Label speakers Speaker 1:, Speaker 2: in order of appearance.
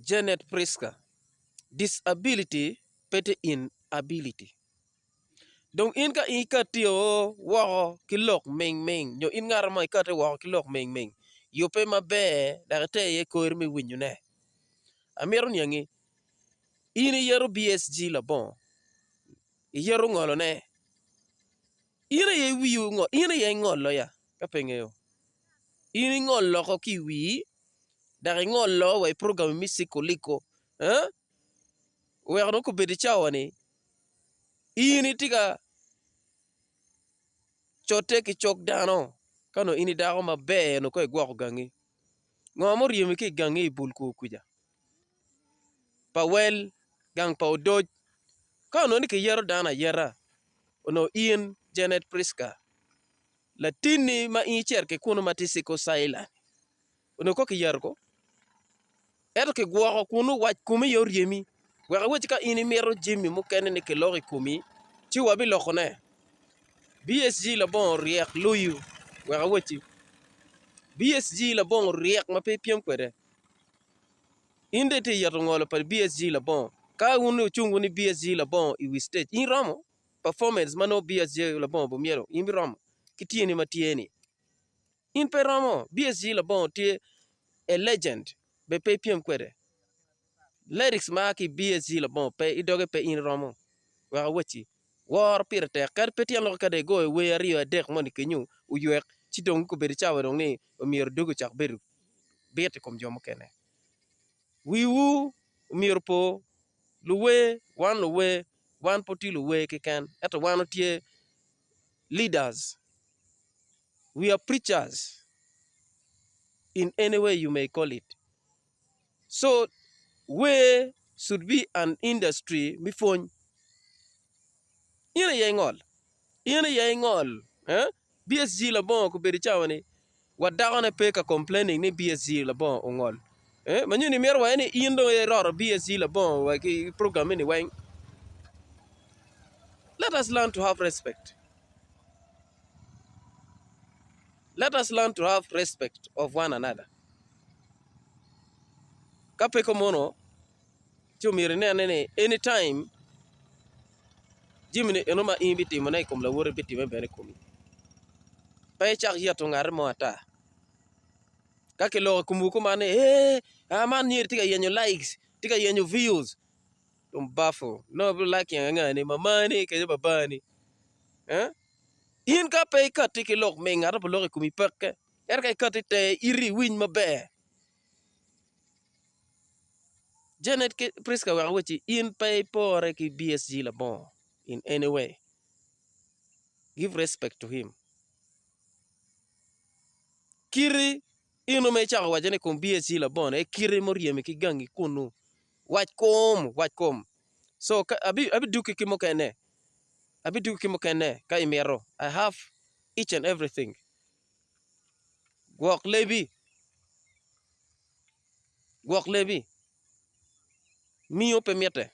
Speaker 1: Janet Prisca, Disability pe tye inability. Dong in ka in ikatti o woko ki lok ming ming nyo in ngat mo ikatti woko ki lok ming ming, yubbe maber dok iter iye kori me winyone. Amito niangi, in iyeto BSG labongo, iyeto ngolone, in aye wii ongol, in aye ingolo ya ka pe ingeyo, in ingolo oko ki i wii dok ingolo wa i program me cikoliko weko dong kobedo i cawa ni in itye ka cotte ki cog dano ka nongo in i dako maber nongo ka igwoko gangi ngo ma oryemi ki i gangi i bul kor kuca pa wel gang pa odoc ka onongo ni kiyeto dano ayeta onongo in Janet Prisca latinni ma in icito ki kunu ma tye ciko Caila-ni onongo kong kiyeto ko ento kigwoko kunu wac komi aye oryemi wek awacci ka in imito jami mukene ni kilok i komi ci wabilokone. BSG labongo ryek loyo wek awacci BSG labongo ryek ma pe ipyem kwede in dong itye ka yeto ngolo pa BSG labongo ka wun wucung wunu i BSG labongo i wi citec in iromo performance ma nongo BSG labongo obimyelo in ibiromo ki tyeni ma tye-ni. In pe iromo. BSG labongo tye a legend bene pe ipyem kwede. Lyrics ma a ki i BSG labongo pe i doge pe in iromo. Wek awacci, woro pire tek kadi pe tyen lok kadi igoyo wer aryo adek moni kenyo oywek ci dong obedo cawa dong ni myero dogi ocak bedo bit i kom jo mukene. Wiwu myero opo luwer, wan luwer, wan pe watye luwer keken ento wan watye leaders. We are preachers in any way you may call it. So wer should be an industry me pwony. In aye ingol, in aye ingol eh? BSG labongo kobedo cawa ni wa dakone pe ka complaining ni BSG labongo ongol. Eh? Ma nyoni mito wa ni in dong iroto BSG labongo wa ki program ni weng. Let us learn to have respect. Let us learn to have respect of one another. Ka pe komono, ci omyero inene ni any time jami-ni eno ma in ibitimone i kom lawoti bitimme bene i komi. Pe icak yeto ngati mo ata. Ka kiloko i komwu kuman ni ee man myero tye ka yenyo likes, tye ka yenyo views, Dong bafo nongo liking angani mamani kede babani eh in ka pe ikati ki lok me ngat ma loko i komi peke ento ka ikati ter iti iwiny maber Janet ki Prisca wek awacci in pe ipore ki BSG labongo in any way give respect to him kiti in ma icako wacone i kom BSG labongo ni aye kiti ma oryemi ki gangi kunu. Wac kom, wac kom. So ka abi abidukki ki mukene, abidukki ki mukene ka imito. I have each and everything. Gwok lebi, gwok lebi. Miyo pe mitte.